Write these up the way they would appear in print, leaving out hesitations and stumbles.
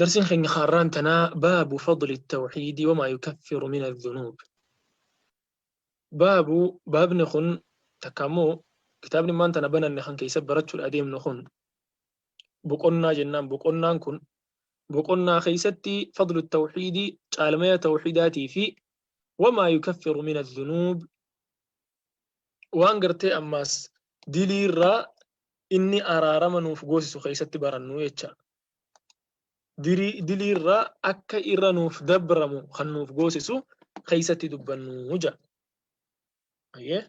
Darsiin keenya har'aan tanaa baabu fadli tawxiidi wamaa yukaffiru min adhunuub. Baabu baabni kun takka immoo kitaabni maan tana bananne kan keessa barachuudha adeemnu kun boqonnaa jennaan boqonnaan kun boqonnaa keessatti fadlu tawxiidii caalmaya tawxiidaatii fi wamaa yukaffiru min adhunuub waan gartee ammaas diliirraa inni araarama nuuf goosisu keessatti barannu jecha. Diliirraa akka irra nuuf dabramu kan nuuf goosisu keessatti dubbannu jedha. Ayyee.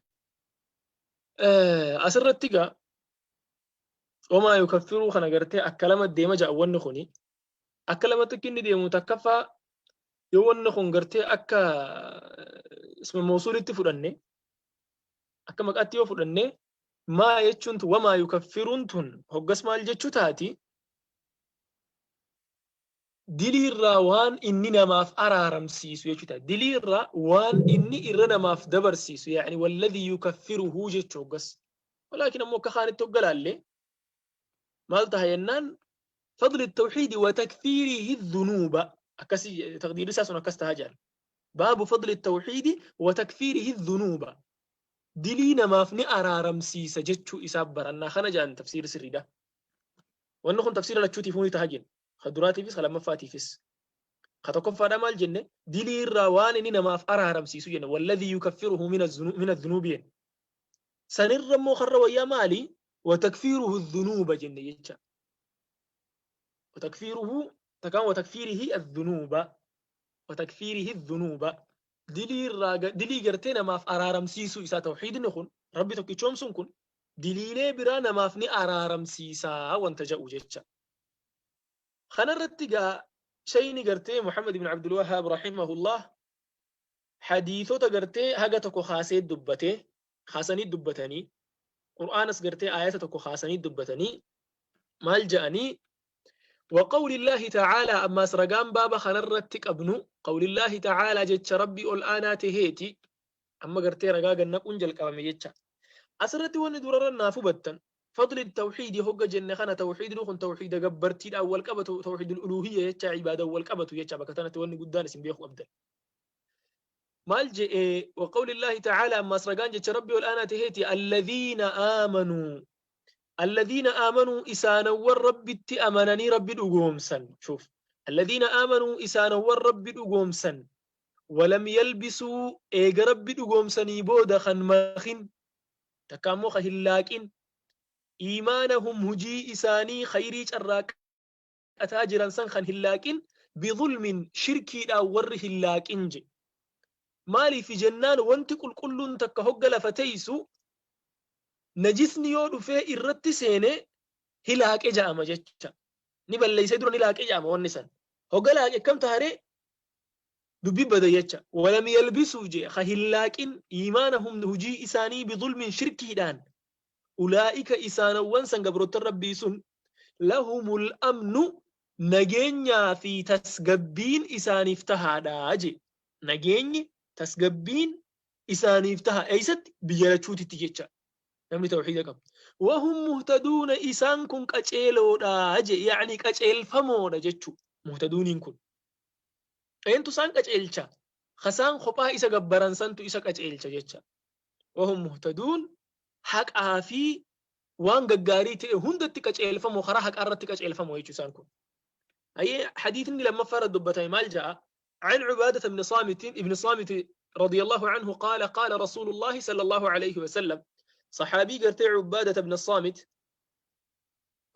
Asirratti egaa wamaa yukaffiruu kana gartee akka lama deema jedha wanni kuni. Akka lamatti akka inni deemu takkaffaa yoo wanni kun gartee akka isma mawsuulitti fudhanne akka maqaatti yoo fudhanne maa jechuun tun wamaa yukaffiruun tun hoggas maal jechuu taati dilii irraa waan inni namaaf araaramsiisu jechuu taati. Dilii irraa waan inni irra namaaf dabarsiisu yaani walladhi yukaffiruhu jechuu hoggas. Walaakin ammoo akka kaanitti hogga laalle maal taha jennaan fadli tawxiidi wa takfiirihi dhunuuba akkasi taqdiirri isaa sun akkas taha jedhan. Baabu fadli tawxiidi wa takfiirihi dhunuuba dilii namaaf ni araaramsiisa jechuu isaa barannaa kana jedhan tafsiirri sirriidha. Wanni kun tafsiira lachuutiifuu ni taha jenne. Ka duraatiifis ka lammaffaatiifis. Ka tokkoffaadha maal jenne dilii irraa waan inni namaaf araaramsiisu jenne walladhii yukaffiruhu mina dhunuubi jenne. Sanirra immoo karra wayyaa maali? Wa takfiiruhu dhunuuba jenne jecha. Wa takfiiruhu takaan wa takfiirihi adhunuuba. Wa takfiirihi dhunuuba. Dilii irraa dilii gartee namaaf araaramsiisuu isaa tawhiidni kun rabbi tokkichoomsuun kun diliilee biraa namaaf ni araaramsiisaa wanta jedhu jecha. Kanarratti gaa shayni gartee Muhammad ibn Abdul Wahhaab rahimahullah hadiisota gartee haga tokko kaasee dubbate kaasanii dubbatanii Qur'aanas gartee aayata tokko kaasanii dubbatanii maal ja'anii وقول الله تعالى أما سرقان بابا خنرت قبنو قول الله تعالى جتش ربي الآن تهيتي أما قرتي رقاق النقون جل قوامي جتش أسرتي وني درر النافو بتن فضل التوحيد هو جنة خنا توحيد نخن توحيد جبرتي الأول قبته توحيد الألوهية يتش عبادة أول قبته يتش بكتنة وني قدان اسم بيخو أبدا maal je'e وقول الله تعالى أما سرقان جتش ربي الآن تهيتي الذين آمنوا الذين آمنوا إسانوا ربي أمنني ربي أقومسا. شوف الذين آمنوا إسانوا ربي أقومسا ولم يلبسوا إيج ربي أقومسني بودا خن مخن تكامو خهلاكين إيمانهم هجي إساني خيري الراك أتاجرا سن خن هلاكين بظلم شركي لا ور هلاكين جي مالي في جنان وانت كل كل تكهج لفتيسو najisni yoo dhufee irratti seene hilaaqe ja'ama jecha. Ni balleessee dura ni laaqe ja'ama wanni san. Hogga laaqe akkam taharee dubbii bada jecha. Walam yalbisuu jee ka hin laaqin iimaanahum hujii isaanii bidulmin shirkiidhaan. Ulaa'ika isaanawwan san gabroottan rabbii sun lahumul amnu nageenyaa fi tasgabbiin isaaniif tahaadha jee. Nageenyi tasgabbiin isaaniif taha eessatti biyya lachuutitti jecha. Namni tawxiida qabu. Wahum muhtaduuna isaan kun qaceeloodha je yaani qaceelfamoodha jechuu muhtaduuniin kun. Eentu isaan qaceelcha? Kasaan kophaa isa gabbaran santu isa qaceelcha jecha. Wahum muhtaduun haqaa fi waan gaggaarii ta'e hundatti qaceelfamoo karaa haqaa irratti qaceelfamoo jechuu isaan kun. Ayyee hadiisni lammaffaa irra dubbatame maal ja'a? عن عبادة بن صامت ابن صامت رضي الله عنه قال قال رسول الله صلى الله عليه وسلم صحابي قرتي عبادة بن الصامت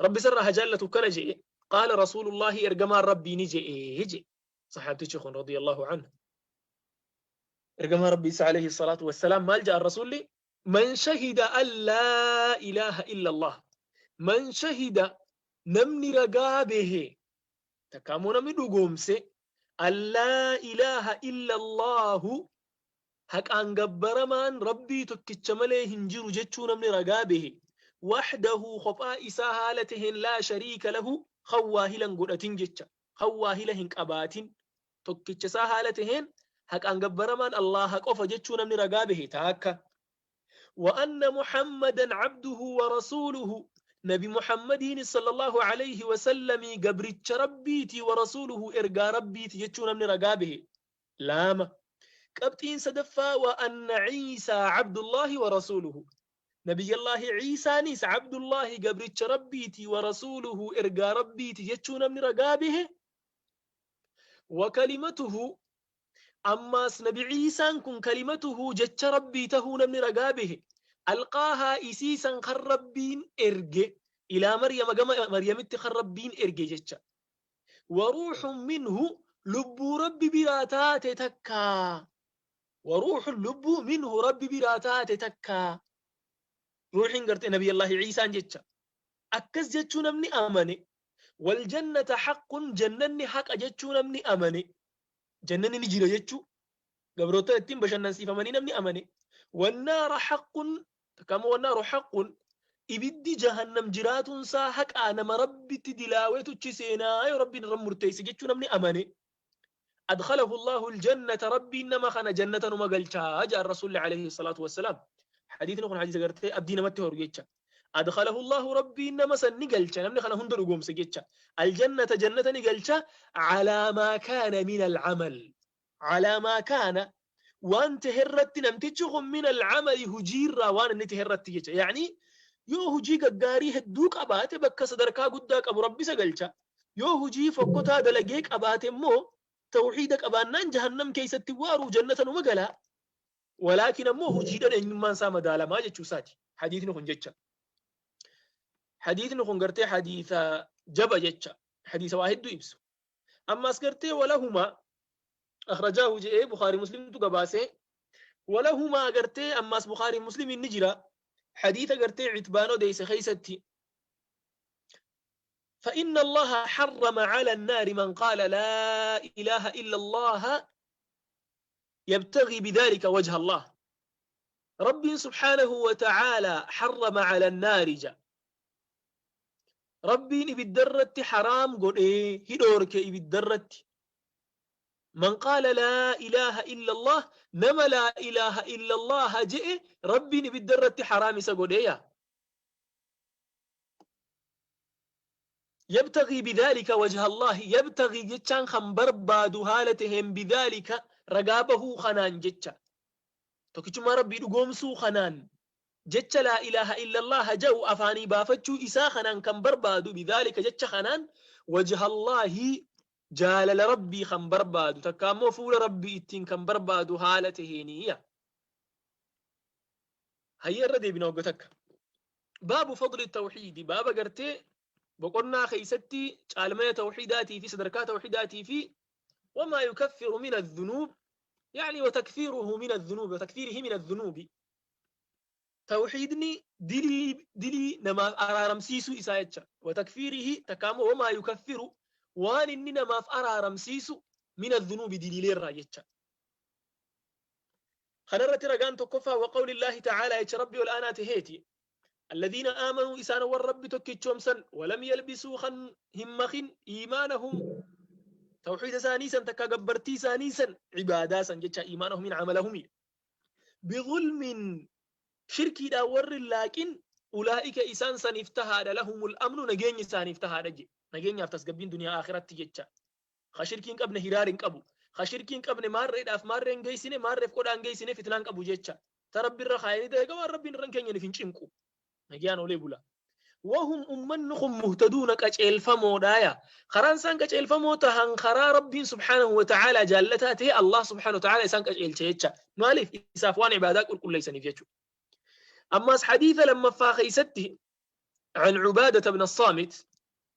ربي سرها جلة كنجي قال رسول الله إرجما ربي نجي هجي صحابتي شيخ رضي الله عنه إرجما ربي عليه الصلاة والسلام ما جاء الرسول لي من شهد أن لا إله إلا الله من شهد نمني رقابه تكامونا مدوغومسي أن لا إله إلا الله haqaan gabbaramaan rabbii tokkicha malee hin jiru jechuu namni ragaa bahe wahdahu kophaa isaa haala taheen laa shariika lahu kan waa hila hin godhatin jecha kan waa hila hin qabaatin tokkicha isaa haala taheen haqaan gabbaramaan Allaha qofa jechuu namni ragaa bahe taakka wa anna muhammadan abduhu wa rasuuluhu Nabi Muhammadiin sallallahu alayhi wasallamii gabricha Rabbiiti, wa rasuuluhu ergaa Rabbiiti jechuu namni ragaa bahe lama. Qabxiin sadaffaa, wa anna Ciisaa cabdullaahi wa rasuuluhu, Nabiyyallaahi Ciisaanis cabdullaahi gabricha Rabbiiti, wa rasuuluhu ergaa Rabbiiti jechuu namni ragaa bahe, wa kalimatuhu ammaas Nabi Ciisaan kun kalimatuhu jecha Rabbii tahuu namni ragaa bahe, alqaahaa isiisan kan Rabbiin erge, ilaa Maryama gama Maryamitti kan Rabbiin erge jecha, wa ruuxun minhu lubbuu Rabbi biraa taate takkaa, wa ruuxun lubbuu minhu Rabbi biraa taate takkaa, ruuxiin gartee Nabiyyallaahi Ciisaan jecha. Akkas jechuu namni amane, wal jannata haqqun jannanni haqa jechuu namni amane, jannanni ni jira jechuu gabroota ittiin bashannansiifamanii namni amane, wannaara haqqun takkaammoo wannaaru haqqun ibiddi jahannam jiraatuunsaa haqaa, nama Rabbitti dilaaweetuchi seenaa yoo Rabbiin irra murteesse jechuu namni amane, adkhalahu Allahu aljannata Rabbiin nama kana jannata numa galchaa jedhan Rasuulli alayhi salaatu wassalaam. Hadiisni kun hadiisa gartee abdii namatti horu jecha. Adkhalahu Allahu Rabbiin nama san ni galcha, namni kana hunda dhugoomse jecha, aljannata jannata ni galcha, calaa maa kaana min alcamal, calaa maa kaana waan taherratti namtichi kun, min alcamali hujiirraa waan inni taherratti jecha. Yaani yoo hujii gaggaarii hedduu qabaate bakka sadarkaa guddaa qabu Rabbi isa galcha. Yoo hujii fokkotaa dalagee qabaate immoo tawxiida qabaannaan jahannam keessatti waaruu jannata numa galaa. Walaakin ammoo hujiidhaan eenyummaan isaa madaalamaa jechuu isaati hadiisni kun jecha. Hadiisni kun gartee hadiisa jaba jecha, hadiisa waa hedduu ibsu. Ammas gartee walahumaa akhrajaahu jedhee Bukhaari Muslimtu gabaasee, walahumaa gartee ammas Bukhaari Muslimiin ni jira hadiisa gartee Itbaan odeesse keessatti. فإن الله حرم على النار من قال لا إله إلا الله يبتغي بذلك وجه الله. رب سبحانه وتعالى حرم على النار جا ربي إبدرت حرام قل إيه هدورك إبدرت من قال لا إله إلا الله، نما لا إله إلا الله جئ ربي إبدرت حرام سقول إيه يبتغي بذلك وجه الله. يبتغي جتشان خنبر بادو هالتهم، بذلك رقابه خنان جتشا tokkichummaa Rabbii dhugoomsuu kanaan jecha laa ilaaha illallah ja'u afaanii baafachuu isaa kanaan kan barbaadu, bidhaalika jecha kanaan, wajha Allaahi jaalala Rabbii kan barbaadu takka ammoo fuula Rabbii ittiin kan barbaadu haala taheeniya. Hayya, irra deebina wagga takka. Baabu fadli tawxiidi, baaba gartee boqonnaa keessatti caalmaya tawxiidaatii fi sadarkaa tawxiidaatii fi wamaa yukaffiru min adhunuub, يعني وتكفيره من الذنوب، وتكفيره من الذنوب، توحيدني دلي دلي نما أرارمسيسو إسا وتكفيره تكامو وما يكفر وان إني نما أرارمسيسو من الذنوب دليل الراجتشا. خنرت رقان تكفى وقول الله تعالى يا ربي والآن تهيتي الذين آمنوا إسان والرب تكتشومسا ولم يلبسوا خن همخن إيمانهم توحيد سانيسا تكا قبرتي سانيسا عبادة سنجتشا إيمانهم من عملهم بظلم شركي دا ور، لكن أولئك إسان سنفتها لهم الأمن نجيني سانفتها نجي نجيني أفتس قبين دنيا آخرة تجتشا. خشركين قبن هرارين قبو خشركين قبن مار إداف مار إنجيسين مار فقود إنجيسين فتنان قبو جتشا تربي الرخاين ده قوار ربي نرنكين يعني فينشينكو نجيان أولي بولا. وهم أمنهم مهتدون كألفمو دايا خران سان كألفمو تهان خرا ربي سبحانه وتعالى جالتاته الله سبحانه وتعالى سان كألتشيتشا مالف إسافوان عبادات كل ليس نفيتشو. أما حديث لما فاخيسته عن عبادة بن الصامت،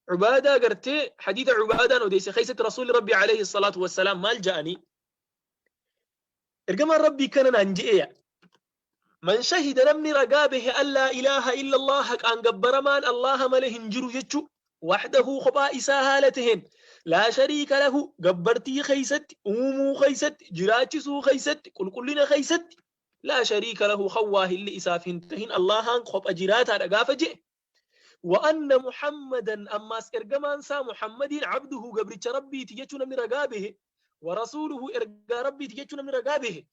عبادة قرتي حديث عبادة وديس خيسة رسول ربي عليه الصلاة والسلام مال جاني إرجما ربي كان ننجئ من شهد نمني رقابه أن لا إله إلا الله حق أن قبرمان الله ملهن جرو جتشو وحده خبا إساهالتهن لا شريك له قبرتي خيست أمو خيست جراتشسو خيست كل كلنا خيست لا شريك له خواه اللي إسافهن تهن الله خب أجراتها رقافة وأن محمدا أما إرجمان سا محمد عبده قبرتش ربي تجتشو من رقابه ورسوله إرجا ربي تجتشو من رقابه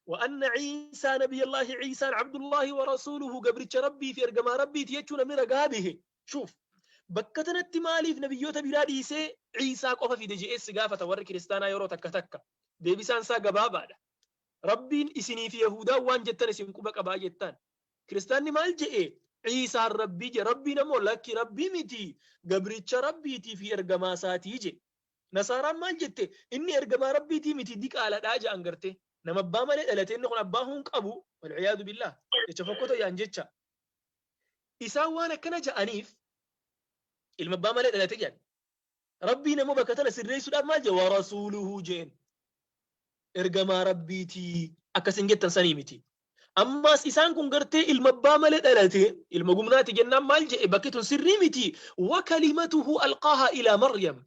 وأن عيسى نبي الله عيسى عبد الله ورسوله قبرتش ربي في إرجما ربي تجتشو من رقابه. Shuuf, bakka tanatti maaliif nabiyyoota biraa dhiisee Ciisaa qofa fide je'ee si gaafata warri kiristaanaa yeroo takka takka. Deebisaan isaa gabaabaadha. Rabbiin isinii fi Yahudaan waan jettan isin quba qabaa jettaan. Kiristaanni maal je'e? Ciisaan Rabbii je. Rabbiin ammoo lakki, Rabbii miti, gabricha Rabbiitii fi ergamaa isaatii je. Nasaaraan maal jette? Inni ergamaa Rabbiitii miti, diqaaladhaa ja'an gartee. Nama abbaa malee dhalate, inni kun abbaa hun qabu, wal'iyaadu billaah. Jecha fokkota ja'an jecha. Isaan waan akkana ja'aniif ilma abbaa malee dhalate jedhan. Rabbiin ammoo bakka tana sirreessuudhaaf maal jedhe? Wa rasuuluhu jeen. Ergamaa Rabbiitii akkasin jettan sanii miti. Ammaas isaan kun gartee ilma abbaa malee dhalate, ilma gumnaati jennaan maal jedhe? Bakki tun sirrii miti. Wa kalimatuhu alqaahaa ilaa Maryam.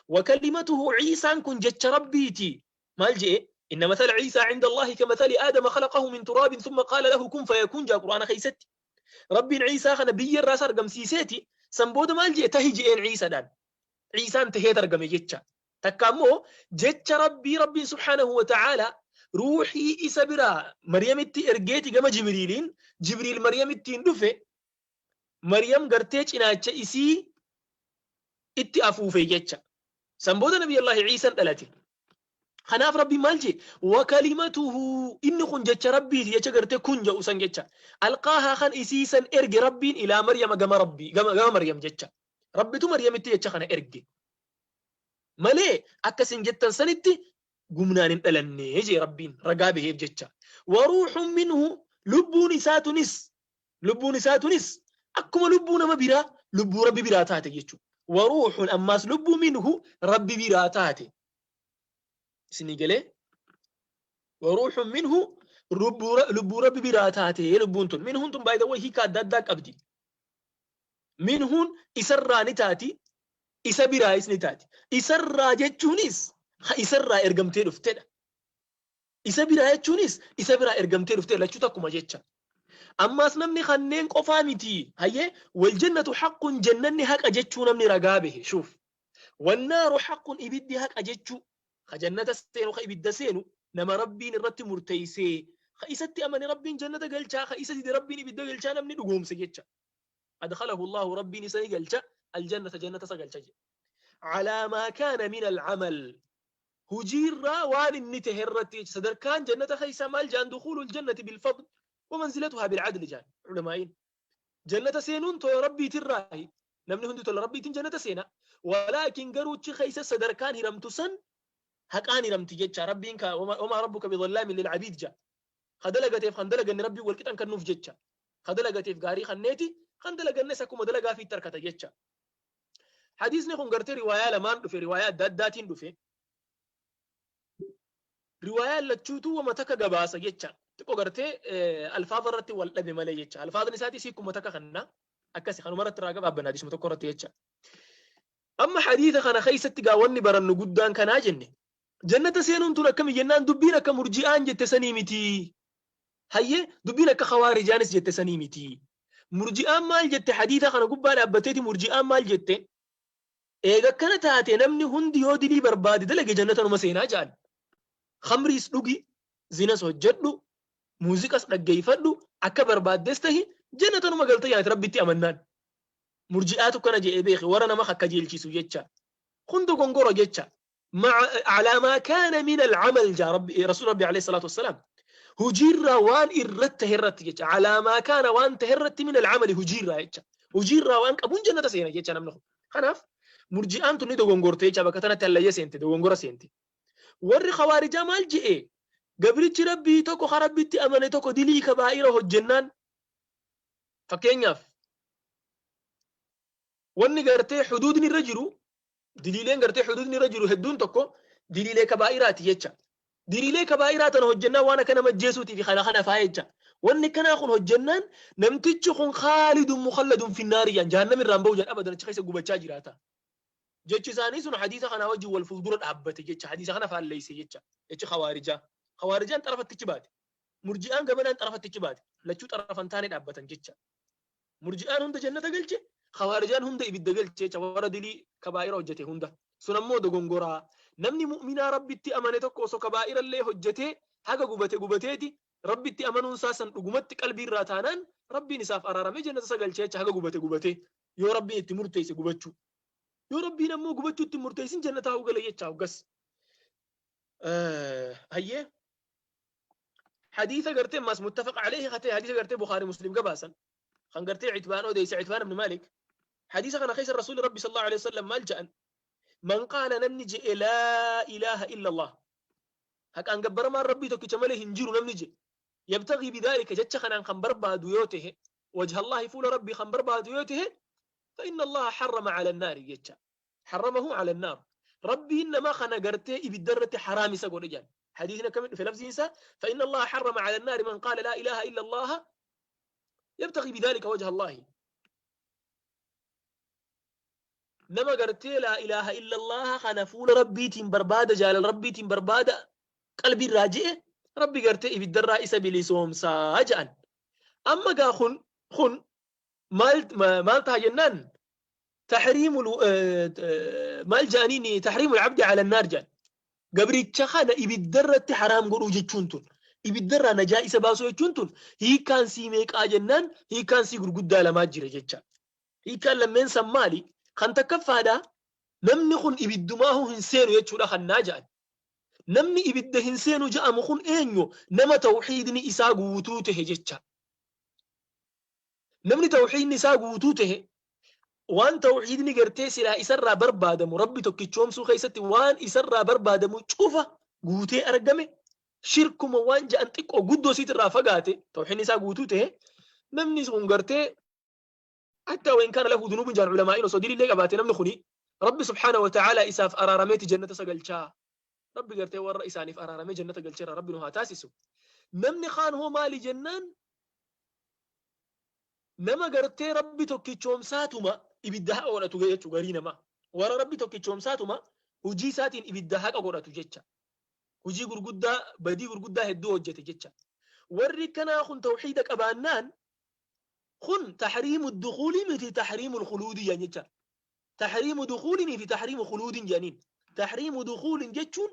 Wa kalimatuhu, Ciisaan kun jecha Rabbiiti. Maal jedhe? Inna mathala Ciisaa cinda Allaahi ka mathali Aadama khalaqahu min turaabin thumma qaala lahu kun fayakuun jaa Qur'aana keessatti. Rabbiin Ciisaa kana biyya irraas argamsiiseeti san booda maal jedhe? Tahi je'een Ciisadhaan. Ciisaan taheet argame jecha. Takka ammoo jecha Rabbii, Rabbiin subhaanahu wa ta'aalaa ruuhii isa biraa Maryamitti ergeeti gama Jibriiliin, Jibriil Maryamittiin dhufe, Maryam gartee cinaacha isii itti afuufe jecha. San booda Nabi Allaahi Ciisan dhalate. Kanaaf Rabbiin maal jee? Wa kalimatuhu, inni kun jecha Rabbiiti jecha gartee kun jedhu san jecha. Alqaahaa, kan isii san erge Rabbiin, ilaa Maryama, gama Rabbii, gama Maryam jecha. Rabbitu Maryamitti jecha kana erge. Malee akka isin jettan sanitti gumnaan hin dhalanne jee Rabbiin ragaa baheef jecha. Wa ruuhun minhu, lubbuun isaa tunis akkuma lubbuu nama biraa lubbuu Rabbi biraa taate jechuudha. Wa ruuhun, ammaas lubbuu, minhu, Rabbi biraa taate. Isinii galee? Wa ruuhun minhu, lubbuu Rabbi biraa taate lubbuun tun. Minhuun tun baay'ee hiika adda addaa qabdi. Minhuun isarraa ni taati, isa biraayis ni taati. Isarraa jechuunis isarraa ergamtee dhuftedha. Isa biraa jechuunis isa biraa ergamtee dhuftee, lachuu takkuma jecha. Ammaas namni kanneen qofaa miti. Hayyee, waljannatu haqqun, jannanni haqa jechuu namni ragaa bahe, shuuf. Wannaaru haqqun, ibiddi haqa jechuu. Ka jannata seenu, ka ibidda seenu nama Rabbiin irratti murteessee, ka isatti amane Rabbiin jannata galchaa, ka isa dide Rabbiin ibidda galchaa namni dhugoomse jecha. Adkhalahu Allahu, Rabbiin isa ni galcha, aljannata, jannata isa galcha jedhe. Calaa maa kaana min alcamal, hujiirraa waan inni tahe irratti jecha. Sadarkaan jannata keessaa maal jedhan? Dukuulul jannati bilfadl wa manzilatuhaa bilcadli jedhan culamaa'iin. Jannata seenuun tola Rabbiitirraahi. Namni hundi tola Rabbiitiin jannata seena. Walaakin garuu achi keessa sadarkaan hiramtu san haqaan hiramti jecha. Rabbiin ka wamaa rabbuka bidhallaamin lilcabiid jedha. Ka dalagateef kan dalaganne Rabbiin wal qixan kennuuf jecha. Ka dalagateef gaarii kanneeti, kan dalagannes akkuma dalagaa fiitti harkata jecha. Hadiisni kun gartee riwaayaa lamaan dhufe, riwaayaa adda addaatiin dhufe. Riwaayaan lachuutuu wama takka gabaasa jecha. Xiqqoo gartee alfaaza irratti wal dhabe malee jecha. Alfaazni isaatis hiikuma takka kanna. Akkasi kanuma irratti irraa gabaabbanna hadiisuma tokko irratti jecha. Amma hadiisa kana keessatti gaa wanni barannu guddaan kanaa jenne. Jannata seenuun tun akkami jennaan, dubbiin akka murji'aan jette sanii miti. Hayyee, dubbiin akka khawaarijaanis jette sanii miti. Murji'aan maal jette? Hadiisa kana gubbaa dhaabbatteeti murji'aan maal jette? Eega akkana taate namni hundi yoo dilii barbaade dalage jannata numa seenaa jedhan. Khamriis dhugi, zinas hojjedhu, muuziqas dhaggeeffadhu, akka barbaaddes tahi jannata numa galta yaati Rabbitti amannaan. Murji'aatu kana jedhee beeke, warra nama kakkajeelchisu jecha. Kun dogongoro jecha. Calaa maa kaana min alcamal jaa Rabbi, Rasuul Rabbi alayhi salaatu wassalaam. Hujiirraa waan irratti tahe irratti jecha. Calaa maa kaana, waan tahe irratti, min alcamali, hujiirraa jecha. Hujiirraa waan qabuun jannata seena jecha namni kun. Kanaaf murji'aan tun ni dogongorte jecha, bakka tanatti hallayya seente, dogongora seente. Warri khawaarijaa maal je'e? Gabrichi Rabbii tokko ka Rabbitti amane tokko dilii kabaa'ira hojjennaan, fakkeenyaaf wanni gartee huduudni irra jiru, diliileen gartee huduudni irra jiru hedduun tokko diliilee kabaa'iraati jecha. Diliilee kabaa'iraa tana hojjennaan, waan akka nama ajjeesuutii fi kana kana faa jecha. Wanni kanaa kun hojjennaan namtichi kun khaalidun mukhalladun finnaari jaan, jahannam irraan bahu jaan, abadan achi keessa gubachaa jiraata. Jechi isaanii sun hadiisa kanaa wajjin wal fuuldura dhaabbate jecha, hadiisa kana faalleesse jecha jechi khawaarijaa. Khawaarijaan xarafattichi baate. Murji'aan gamanaan xarafattichi baate. Lachuu xarafan taane dhaabbatan jecha. Murji'aan hunda jannata galche, khawaarijaan hunda ibidda galche jecha, warra dilii kabaa'ira hojjete hunda. Sun ammoo dogongoraa. Namni mu'minaa Rabbitti amane tokko osoo kabaa'ira illee hojjetee haga gubate gubateeti, Rabbitti amanuun isaa san dhugumatti qalbii irraa taanaan, Rabbiin isaaf araaramee jannata isa galche jecha haga gubate gubatee. Yoo Rabbiin itti murteesse gubachuu. Yoo Rabbiin ammoo gubachuu itti murteessin jannataa gala jecha hoggas. Hayyee. Hadiisa gartee mas muttafaq alayhi katee hadiisa gartee Bukhari Muslim gabaasan. Kan gartee Itbaan odeesse Itbaan ibn Malik. Hadiisa kana keessa Rasuulli Rabbi sallallahu alayhi wasallam maal jedhan? Man qaala namni je'e laa ilaaha illa Allah. Haqaan gabbaramaan Rabbii tokkicha malee hin jiru namni je'e. Yabtagii bidaalika jecha kanaan kan barbaadu yoo ta'e wajha Allahi fuula Rabbii kan barbaadu yoo ta'e فإن الله حرم على النار jecha. حرمه على النار. ربي إنما خنا قرتي إبدرت حرام سقول رجال. حديثنا كم في لفظ إنسان فإن الله حرم على النار من قال لا إله إلا الله يبتغي بذلك وجه الله. نما قرتي لا إله إلا الله خنا فول ربي تيم بربادة جال ربي تيم بربادة قلبي الراجئ ربي قرتي إبدر رئيس بلسوم ساجأ. أما قا خن خن مال تهجنان تحريم مال جانيني تحريم العبد على النار جان قبري خانة إبدرت حرام قرو جتشونتون إبدر نجا إسباسو جتشونتون هي كان سي ميك أجنان هي كان سي قرقود لما جرى جتشا هي كان لما سمالي خان تكفى نمني خن إبدماه هنسينو يتشولا خن ناجان نمني إبد هنسينو جاء مخن إنيو نما توحيدني إسا قوتوته جتشا نمني توحيدني إسا قوتوته وان توحيدني قرتي سلا إسرى بربادمو ربي توكيتشومسو خيستي وان إسرى بربادمو شوفا قوتي أرقمي شركم وان جا أنتك أو قدو سيت الرافقاتي توحيدني إسا قوتوته نمني سون قرتي حتى وإن كان له ذنوب جان علماء وصديري اللي قباتي نمني خني ربي سبحانه وتعالى إساف أرارميتي جنة سقلشا ربي قرتي ور إساني في أرارمي جنة قلشا ربي نها تاسسو نمني خان هو مالي جنان نما قرتي ربي توكيتشومساتما ibidda haqa godhatu jechuu garii namaa warra rabbi tokkichoomsaatuma hojii isaatiin ibidda haqa godhatu jecha hojii gurguddaa badii gurguddaa hedduu hojjete jecha warri kanaa kun tawxiida qabaannaan kun taxriimu dukuulii miti taxriimu lkhuluudii jaan jecha taxriimu dukuulinii fi taxriimu khuluudin jaaniin taxriimu dukuulin jechuun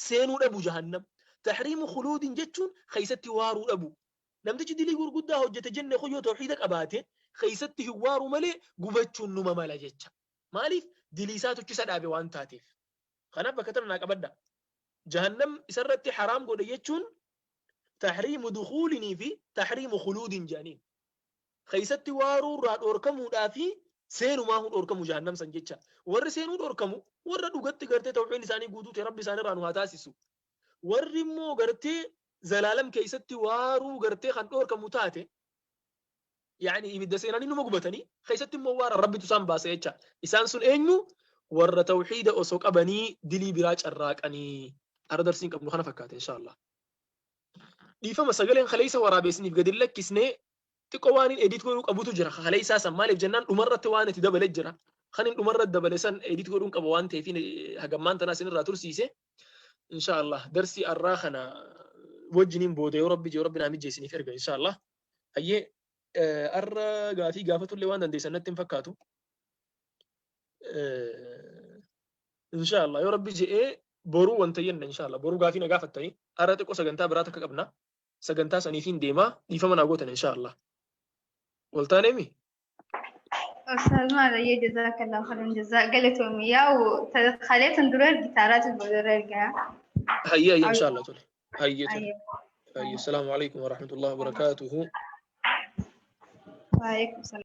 seenuu dhabu jahannam taxriimu khuluudin jechuun keeysatti waaruu dhabu namtichi dilii gurguddaa hojjete jenne kun yoo tawxiida qabaate keeysatti hin waaru malee gubachuun numa mala jecha. Maaliif dilii isaa tuchisa dhaabe waan taateef. Kanaaf bakka tana naa qabadha. Jahannam isarratti haraam godhe jechuun taxriimu dukuulinii fi taxriimu khuluudin jedhaniin. Keeysatti waaruu irraa dhoorkamuudhaa fi seenumaa hun dhoorkamu jahannam san jecha. Warri seenuu dhoorkamu warra dhugatti gartee tawxiin isaanii guutuu ta'e rabbi isaanii irraa nu haa taasisu. Warri immoo gartee zalaalam keeysatti waaruu gartee kan dhoorkamu taate يعني ibidda seenanii numa gubatanii keessatti immoo waan rabbitu isaan baase jecha isaan sun eenyu warra tawxiida osoo qabanii dilii biraa carraaqanii arra darsiin qabnu kana fakkaate insha Allah. Dhiifama sagaleen kaleessa waraabeessiniif gadi lakkisnee xiqqoo waan hin edit godhuu qabutu jira kaleessaa san maaliif jennaan dhumarratti waan itti dabale jira kan hin dhumarratti dabale san edit godhuun qaba waan ta'eef hagammaan tanaa isinirraa tursiise insha Allah darsii arraa kana wajjiniin booda yoo rabbi jee rabbi naa mijeessiniif erga insha Allah. Hayyee arra gaafii gaafatullee waan dandeessan natti hin fakkaatu. Insha Allah yoo rabbi je'ee boruu wanta jenna insha Allah boruu gaafii na gaafattanii arra xiqqoo sagantaa biraa takka qabna sagantaa saniifiin deemaa dhiifama naa gootan insha Allah. Waltaaneemi? أستاذ ماذا جزاك الله خيرا جزاك قالتهم ياو خليت ندور جيتارات البدر هيا هيا إن شاء الله تولي هيا تولي هيا السلام عليكم ورحمة الله وبركاته. وعليكم السلام.